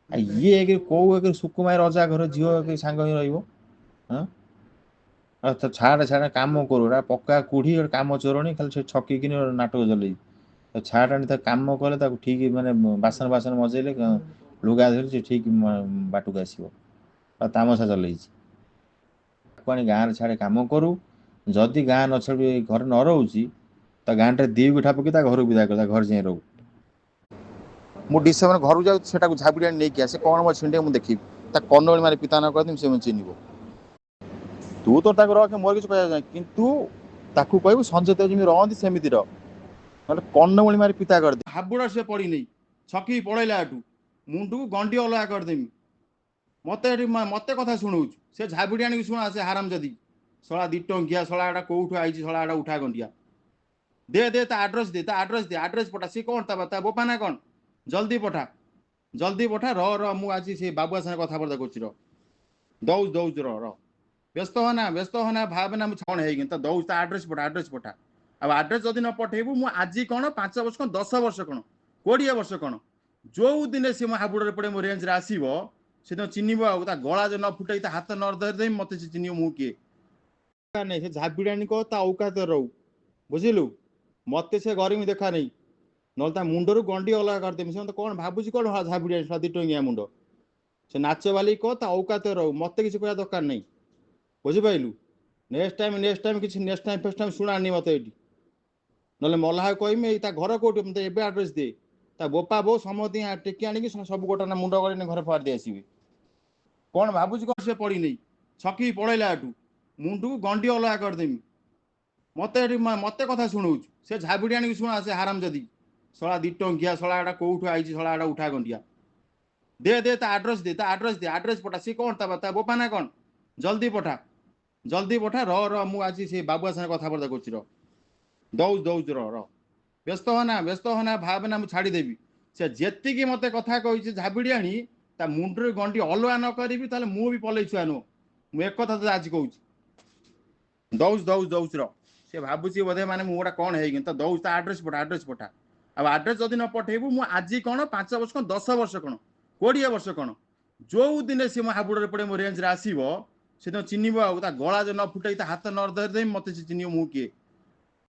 ଆଉ ଇଏ ଏକ କୋଉ ଏକ ସୁକୁମାରୀ ରଜା ଘର ଝିଅ ଏକ ସାଙ୍ଗ ହେଇ ରହିବ। ହଁ, ଛାଡେ ଛାଡେ କାମ କରୁ, ଏଟା ପକ୍କା କୁଢି, ଗୋଟେ କାମ ଚୋରଣୀ, ଖାଲି ସେ ଛକିକିନି ନାଟକ ଚଲେଇଛି। ଛାଡ ଆଣି ତାକୁ କାମ କଲେ, ତାକୁ ଠିକ ମାନେ ବାସନ ବାସନ ମଜେଇଲେ, ଲୁଗା ଧୋଇଲେ, ସେ ଠିକ ବାଟକୁ ଆସିବ। ଆଉ ତାମସା ଚଲେଇଛି। ତାକୁ ଆଣି ଗାଁରେ ଛାଡେ, କାମ କରୁ। ଯଦି ଗାଁ ନ ଛାଡି ଘରେ ନ ରହୁଛି, ତା ଗାଁରେ ଦି ଗୁଠା ପକେଇ ତା ଘରକୁ ବିଦା କର, ତା ଘରେ ଯାଇ ରହୁ। ମୁଁ ଡିସେମ୍ବର ଘରକୁ ଯାଉଛି, ସେଟାକୁ ଝାବୁଡ଼ି ଆଣି ନେଇକି ଆସେ। କ'ଣ ମୋ ଛିଣ୍ଡେ ମୁଁ ଦେଖିବି। ତା କନୋଳି ମାରି ପିତା ନ କରିଦେବି, ସେ ମୁଁ ଚିହ୍ନିବ। ତୁ ତ ତାକୁ ରଖେ, ମୋର କିଛି କହିବାକୁ ନାହିଁ। କିନ୍ତୁ ତାକୁ କହିବୁ ସଞ୍ଜୟ ତ ଯେମିତି ରହନ୍ତି ସେମିତି ରହ, ନହେଲେ କର୍ଣ୍ଣମୂଳି ମାରି ପିତା କରିଦେ। ହାବୁଡ଼ ସେ ପଡ଼ିନେଇ, ଛକି ପଳେଇଲା ଏଠୁ, ମୁଣ୍ଡକୁ ଗଣ୍ଡି ଅଲଗା କରିଦେମି। ମତେ ଏଠି ମତେ କଥା ଶୁଣଉଛୁ? ସେ ଝାବୁଡ଼ି ଆଣିକି ଶୁଣା ସେ ହାରାମ ଯଦି। ଶଳା ଦି ଟଙ୍କିଆ ଶଳା ଏଟା କୋଉଠୁ ଆଇଛି? ଶଳା ଏଟା ଉଠା ଗଣ୍ଡିଆ। ଦେ ଦେ, ତା ଆଡ୍ରେସ ଦେ, ତା ଆଡ୍ରେସ ଦେ, ଆଡ୍ରେସ ପଠା। ସିଏ କ'ଣ, ତା ବୋପା ନା କ'ଣ? ଜଲ୍ଦି ପଠା, ଜଲ୍ଦି ପଠା। ର ର, ମୁଁ ଆଜି ସେ ବାବୁଆ ସାଙ୍ଗେ କଥାବାର୍ତ୍ତା କରୁଛି, ର। ଦଉଛି ଦଉଛି, ର ର। ବ୍ୟସ୍ତ ହନା, ବ୍ୟସ୍ତ ହନା, ଭାବେନା ମୁଁ କ'ଣ ହେଇକି ତ ଦଉଛି। ତା ଆଡ୍ରେସ ପଠା, ଆଡ୍ରେସ ପଠା। ଆଉ ଆଡ୍ରେସ ଯଦି ନ ପଠେଇବୁ, ମୁଁ ଆଜି କ'ଣ, 5 ବର୍ଷ କ'ଣ, 10 ବର୍ଷ କ'ଣ, 20 ବର୍ଷ କ'ଣ, ଯୋଉ ଦିନେ ସେ ମୋ ହାବୁଡ଼ରେ ପଡ଼େ, ମୋ ରେଞ୍ଜରେ ଆସିବ, ସେଦିନ ଚିହ୍ନିବ। ଆଉ ତା ଗଳା ଯଦି ନ ଫୁଟେଇ ତା ହାତ ନ ଧରିଦେବି, ମତେ ସେ ଚିହ୍ନିବ ମୁଁ କିଏ। ନାଇଁ, ସେ ଝାବିଡ଼ାଣି କହ ତା ଔକାତରେ ରହୁ, ବୁଝିଲୁ? ମତେ ସେ ଗରିମି ଦେଖା ନେଇ, ନହେଲେ ତା ମୁଣ୍ଡରୁ ଗଣ୍ଡି ଅଲଗା କରିଦେବି। ସେ ମତେ କ'ଣ ଭାବୁଛି କ'ଣ? ଝାବିଡ଼ାଣି ଦି ଟଙ୍କିଆ ମୁଣ୍ଡ। ସେ ନାଚବାଲି କହ ତା ଔକାତରେ ରହୁ, ମତେ କିଛି କହିବା ଦରକାର ନାହିଁ, ବୁଝିପାରିଲୁ? ନେକ୍ସଟ ଟାଇମ୍, ନେକ୍ସଟ ଟାଇମ୍ କିଛି ନେକ୍ସଟ ଟାଇମ୍ ଫେକ୍ସଟ ଟାଇମ୍ ଶୁଣାନି ମତେ ଏଇଠି, ନହେଲେ ମଲାହା କହିମି। ଏଇ ତା ଘର କୋଉଠି? ମତେ ଏବେ ଆଡ୍ରେସ ଦେ। ତା ବୋପା ବୋଉ ସମସ୍ତଙ୍କୁ ଟେକି ଆଣିକି ସବୁ ଗୋଟା ନା ମୁଣ୍ଡ କରି ଘରେ ଫୋପାଡ଼ି ଦେଇ ଆସିବି। କ'ଣ ଭାବୁଛି କ'ଣ? ସେ ପଡ଼ିନେଇ, ଛକି ପଳେଇଲା ଏଠୁ, ମୁଣ୍ଡକୁ ଗଣ୍ଡି ଅଲଗା କରିଦେମି। ମତେ ଏଠି ମତେ କଥା ଶୁଣଉଛୁ? ସେ ଝାବୁଡ଼ି ଆଣିକି ଶୁଣା ସେ ହାରାମ ଯଦି। ଶଳା ଦି ଟଙ୍କିଆ ଶଳା ଏଟା କୋଉଠୁ ଆଇଛି? ଶଳା ଏଟା ଉଠା ଗଣ୍ଡିଆ। ଦେ ଦେ, ତା ଆଡ୍ରେସ ଦେ, ତା ଆଡ୍ରେସ ଦେ, ଆଡ୍ରେସ ପଠା। ସିଏ କ'ଣ, ତା ବୋପା ନା କ'ଣ? ଜଲ୍ଦି ପଠା, ଜଲ୍ଦି ପଠା। ର ର, ମୁଁ ଆଜି ସେ ବାବୁଆ ସାଙ୍ଗେ କଥାବାର୍ତ୍ତା କରୁଛି, ର। ଦଉଛି ଦଉଛି, ର ର। ବ୍ୟସ୍ତ ହନା, ବ୍ୟସ୍ତ ହନା, ଭାବେନା ମୁଁ ଛାଡ଼ିଦେବି। ସେ ଯେତିକି ମତେ କଥା କହିଛି ଝାବିଡ଼ି ଆଣି, ତା ମୁଣ୍ଡରେ ଗଣ୍ଡି ଅଲଗା ନ କରିବି ତାହେଲେ ମୁଁ ବି ପଲେଇ ଛୁଆ ନୁହଁ। ମୁଁ ଏକଥା ତତେ ଆଜି କହୁଛି। ଦଉଛି ଦଉଛି ଦଉଛି, ର। ସେ ଭାବୁଛି ବୋଧେ ମାନେ ମୁଁ ଗୋଟେ କ'ଣ ହେଇକି ତ ଦଉଛି। ତା ଆଡ୍ରେସ ପଠା, ଆଡ୍ରେସ ପଠା। ଆଉ ଆଡ୍ରେସ ଯଦି ନ ପଠେଇବୁ, ମୁଁ ଆଜି କ'ଣ, 5 ବର୍ଷ କ'ଣ, 10 ବର୍ଷ କ'ଣ, 20 ବର୍ଷ କ'ଣ, ଯୋଉ ଦିନେ ସେ ମୋ ହାବୁଡ଼ରେ ପଡ଼େ, ମୋ ରେଞ୍ଜରେ ଆସିବ, ସେଦିନ ଚିହ୍ନିବ। ଆଉ ତା ଗଳା ଯଦି ନ ଫୁଟେଇ ତା ହାତ ନ ଧରିଦେବି, ମତେ ସେ ଚିହ୍ନିବ ମୁଁ କିଏ।